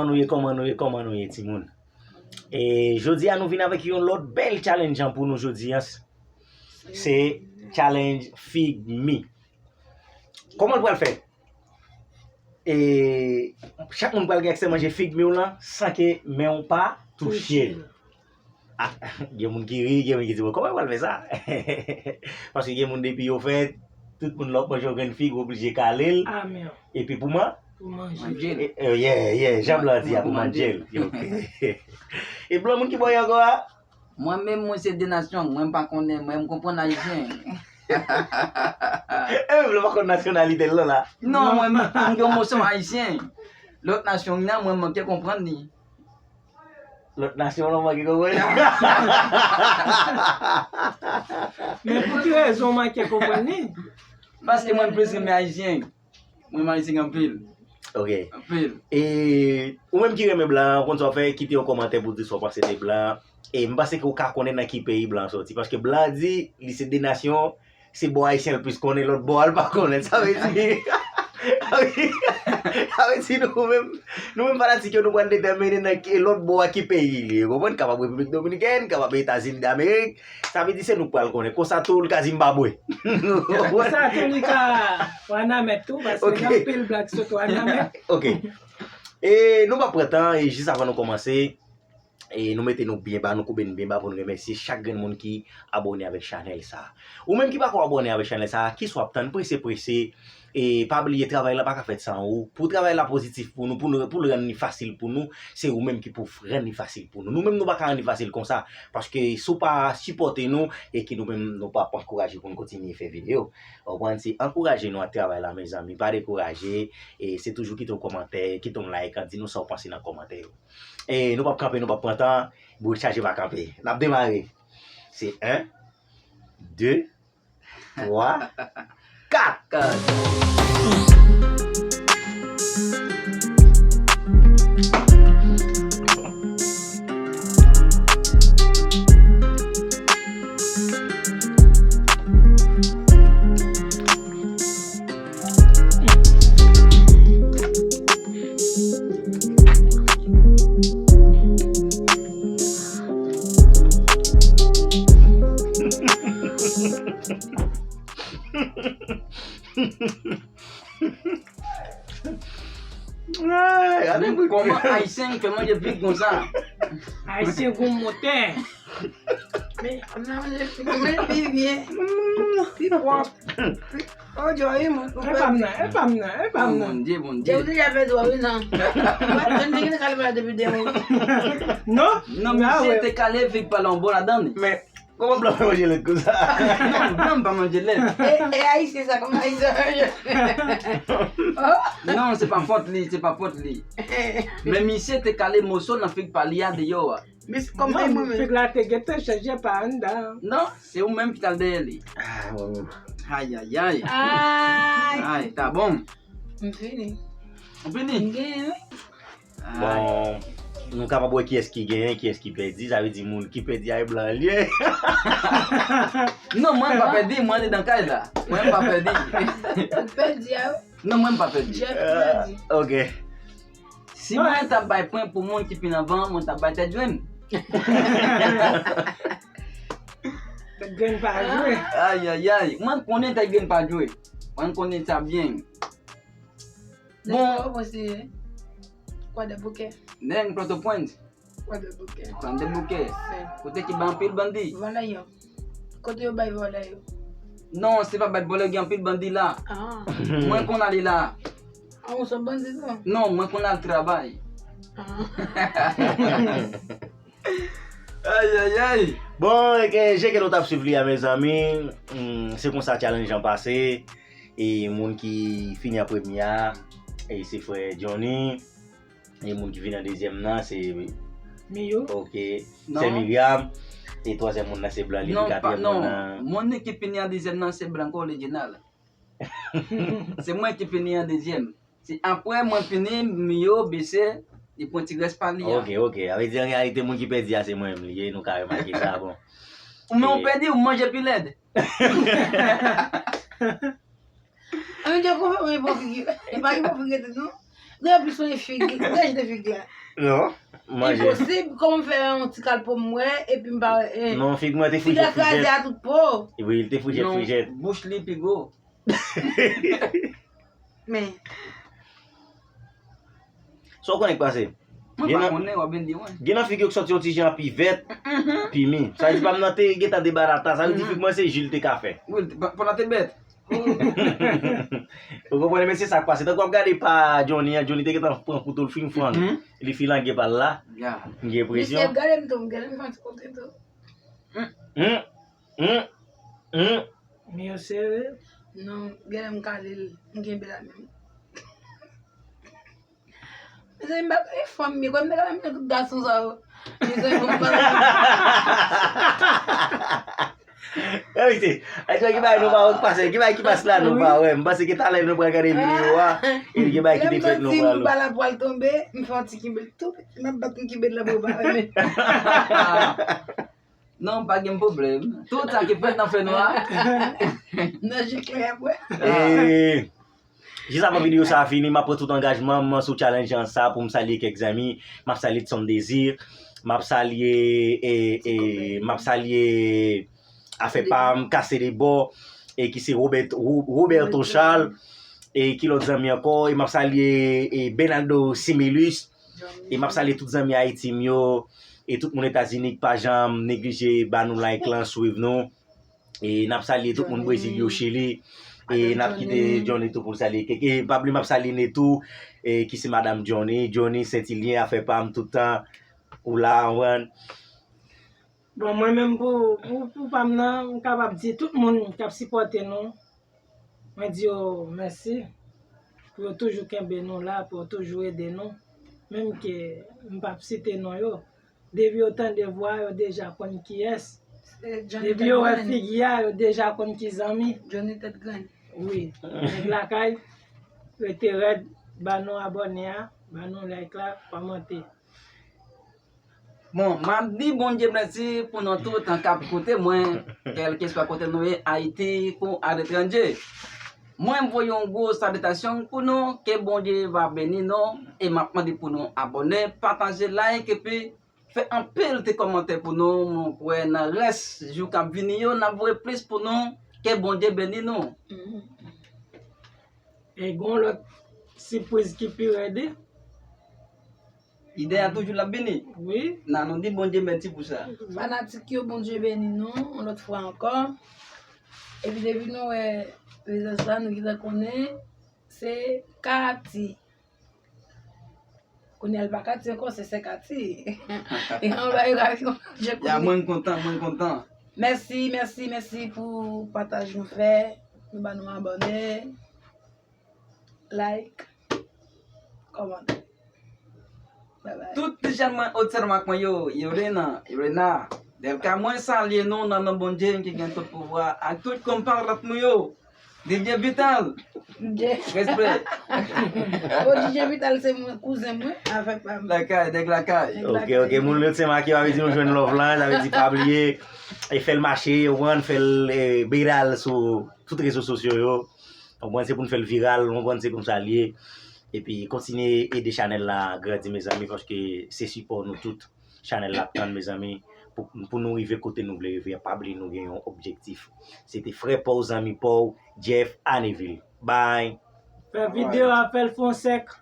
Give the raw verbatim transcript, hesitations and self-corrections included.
Kòman nou ye, kòman nou ye, kòman nou ye, timoun? E jodi a, nou vin avèk yon lòt bèl challenge pou nou jodi a. Se challenge Fig Mi. Kòman l pral fèt? E chak moun pral gen aksè manje fig mi w lan san ke men w pa touche l. Ah, gen moun ki ri, gen moun ki di, "Bon, kòman yo pral fè sa?" Paske gen moun depi yo fèt, tout moun lè w ap manje yon grenn fig, ou oblije kale l. Epi pou man? Pou manje. E, e, yeah, yeah, jan blan di a, pou manje l. Ok. E blan moun ki bò yo ankò a? Mwen menm, mwen se de nasyon, mwen m pa konnen, mwen m konprann ayisyen. E, mwen pa konn nasyonalite l la. Non, mwen m gen yon moso ayisyen. Lòt nasyon nan, mwen m manke konprann li. Lòt nasyon lan manke konprann. Men pou ki rezon w manke konprann li? Paske mwen plis renmen ayisyen. Mwen renmen ayisyen anpil. Ok. Anpil. E ou menm ki renmen blan, ou konn sa w fè, kite yon kòmantè pou di sa w panse de blan. E m panse ke w ka konnen nan ki peyi blan soti. Paske blan di, li se de nasyon, se bò ayisyen l plis konnen, lòt bò a l pa konnen. Sa vle di, sa vle di nou menm, nou menm fanatik yo, nou pral detèmine nan ki, lòt bò a ki peyi li ye. Ou konprann? Kapab Repiblik Dominikèn, kapab Etazini Damerik. Sa vle di se nou k pral konnen. Konsa tou, li ka Zimbabwe. Konsa tou, li ka Wanament tou, paske gen anpil blan ki sot Wanament. Ok. E nou p ap pran tan, e jis avan nou kòmanse, e nou mete nou byen ba, nou koube n byen ba pou n remèsye chak grenn moun ki abòne avèk chanèl sa a. Ou menm ki pako abòne avèk chanèl sa a, kisa w ap tann? Prese, prese. E pa bliye, travay la pa ka fèt san ou. Pou travay la pozitif pou nou, pou nou, pou l rann li fasil pou nou, se ou menm ki pou f-, rann li fasil pou nou. Nou menm, nou pa ka rann li fasil konsa. Paske si w pa sipòte nou, e ki nou menm, nou p ap ankouraje pou n kontinye fè videyo. Ou konprann? Se ankouraje nou ak travay la, mezanmi. Pa dekouraje. E se toujou kite yon kòmantè, kite yon like, di nou sa w panse nan kòmantè yo. E nou p ap kanpe, nou p ap pran tan. Boul chaje pa kanpe. N ap demare. Se en, de, twa, kat. Ay, gade. Men kòman ayisyen fè manje pik konsa? Ayisyen gon motè. Men, nan manje pik, men pi byen. Pi pwòp. Pi, oh, Joy, mwen, e pa m nan, e pa m nan, e pa m nan. Bondye, Bondye. Depi w deja pèdi w, wi, non. Mwen, mwen te gen kale la depi demen. Non? Non, misye te kale fig pa l yon bò ladan li. Men, Kòman blan fè manje lèt konsa? Non, blan pa manje lèt. E, e ayisyen sa, kòman ayisyen manje? Oh. Non, se pa fòt li, se pa fòt li. Men misye te kale moso nan fig pa li a deyò a. Mis-, kòman mwen menm? Fig la te gentan chanje pa anndan. Non, se ou menm ki t al dèyè li. Ah, mwen menm. Ay, ay, ay. Ay. Ay, ta bon. M fini. Ou fini? M genyen, wi. Bon, nou kapab wè kiyès ki genyen, kiyès ki pèdi. Sa vle di moun ki pèdi a, e blan l ye. Non, mwen pa pèdi, mwen andedan kay la. Mwen pa pèdi. Ou pèdi a, wi. Non, mwen pa pèdi. Jeff pèdi. Ah, ok. Si mwen t ap bay pwen pou moun ki fin anvan, mwen t ap bay tèt grenn. Tèt grenn pa jwe. Ay, ay, ay. Mwen konnen tèt grenn pa jwe. Mwen konnen sa byen. Bon. Nèg yo, bon, se Kwadèboukè. Nèg Pòtoprens. Kwadèboukè. Kwadèboukè. Kote ki bay anpil bandi. Vòlè yo. Kote yo bay vòlè yo? Non, se pa bay vòlè, gen anpil bandi la. Ah. Mwen konn ale la. Ah, ou se bandi tou? Non, mwen konn al travay. Ah. Ay, ay, ay. Bon, e ke, jan ke nou t ap swiv li a, mezanmi, hmm, se konsa challenge an pase. E moun ki fini an premye a, e se frè Johnny. E moun ki vin an dezyèm nan, se Miyo. Ok. Non. Sè Miriam. E twazyèm moun nan, se blan li. Non, epi katriyèm moun nan. Moun ki fini an dezyèm nan, se blan ko orijinal. Se mwen ki fini an dezyèm. Se apre mwen fini, Miyo bese, li pran ti rès pa li a. Ok, ok. A vle di, an reyalite, moun ki pèdi a, se mwen menm li ye. Nou ka remake sa, bon. Ou menm ou pèdi, ou manje pi lèd. An, Miyo, konfime, e pa ki bon figi tou, non? Mwen plis renmen fig, rejte fig la. Non, manje. Enposib, kòman m fè yon ti kal po m wè, epi m pa wè, eh. Non, fig mwen te frijèt, frijèt. Fig la kraze a tout po. Wi, li te frijèt, frijèt. Non, bouch li pi gwo. Men. Sa w konnen k pase? Mwen pa konnen, w ap vin di mwen. Gen nan fig yo k sòti yon ti jan pi vèt, pi mi. Sa vle di pa m nan te gentan debalata. Sa vle di fig mwen se ji l te ka fè. Wi, pandan te bèt. Ou konprann, men se sa k pase. Tankou w ap gade pa Johnny an, Johnny te gentan pran kouto l fin fann. Li filange pa l la. M gen enpresyon. Misye ap gade m tou, m gade m fè yon ti kote tou. Hum, hum, hum. Men yo sere. Non, gade m kale l, m kenbe la menm. Mezanmi, m pa konnen fanm, men kòm nèg la menm tout gason sa yo. Mezanmi, m pa. Ay, se, ay, se ki bagay nou pa wè k pase, ki bagay ki pase la nou pa wè. M panse ke talè nou pral gade videyo a, e gen bagay ki te fèt nou pral wè. M pa la pral tonbe, m fè yon ti kenbe l tou piti, m ap bat m kenbe l la pou yo pa wè men. Non, pa gen pwoblèm. Tout sa ki fèt nan fènwa. Nan je klè ap wè. E, jis avan videyo sa a fini, m ap pran tout angajman m sou challenge an sa pou m salye kèk zanmi. M ap salye Tson Désir. M ap salye, e, e, m ap salye Afè pa m, Kase de Bò, e ki se Robert, Ro-, Roberto Charles, e ki lòt zanmi ankò, e m ap salye, e Benaldo Similus, e m ap salye tout zanmi Ayiti m yo, e tout moun Etazini ki pa janm neglije ba nou like lan, swiv nou. E n ap salye tout moun Brezil yo, Chili. E n ap kite Johnny tou pou l salye kèk. E pa bliye m ap salye Netou, e ki se madanm Johnny, Johnny Sentilyen, Afè pa m tout tan, ou la, ou konprann. Bon, mwen menm pou, pou, pou pa m nan, m kapab di tout moun k ap sipòte nou, mwen di yo mèsi pou yo toujou kenbe nou la, pou yo toujou ede nou. Menm ke m p ap site non yo, depi yo tande vwa, yo deja konn kiyès. Depi yo wè figi a, yo deja konn ki zanmi. Johnny tèt grenn. Wi, nèg lakay, rete rèd, ba nou abòne a, ba nou like la, kòmante. Bon, m ap di Bondye mèsi pou nou tout k ap koute mwen, kèlkeswa kote nou ye, Ayiti kou aletranje. Mwen voye yon gwo salitasyon pou nou, ke Bondye va beni nou, e m ap mande pou nou abòne, pataje, like, epi fè anpil ti kòmantè pou nou. Mwen kwè nan rès jou k ap vini yo, n ap voye plis pou nou, ke Bondye beni nou. E gon lòt sipriz ki pi rèd. Ide a toujou l ap vini. Wi. N a nou di Bondye mèsi pou sa. Fanatik yo, Bondye beni nou yon lòt fwa ankò. Epi depi nou wè vizaj la, nou gentan konnen se Katy. Kounye a l pa Katy ankò, se sè Katy. E yon bagay, yon bagay, je konnen. Ya, mwen kontan, mwen kontan. Mèsi, mèsi, mèsi pou pataj nou fè. Nou ba nou abòne. Like, kòmante. Bye bye. Tout ti jèn mwen Otèl Makwen yo, Yorena, Yorena, Delka, mwen salye nou nan non Bondye ki gen tout pouvwa, ak tout konpatriyòt nou yo. D J Vital. Respè. Bon, D J Vital se mwen, kouzen mwen, avèk pa m. Lakay, nèg lakay. Ok, ok, moun Lil Senmak yo, sa vle di nou jwenn love lan, sa vle di pa bliye, e fè l mache, ou konprann, fè l, e, viral sou tout rezo sosyo yo. Ou konprann, se pou n fè l viral, ou konprann, se konsa l ye. Epi kontinye ede chanèl la grandi, mezanmi, paske se sipò nou tout. Chanèl la ap tann, mezanmi, pou, pou nou rive kote nou vle rive a. Pa bliye nou gen yon objektif. Se te frè pa w, zanmi pa w, Jeff Aneville. Bye. Fè videyo a, fè l fon sèk.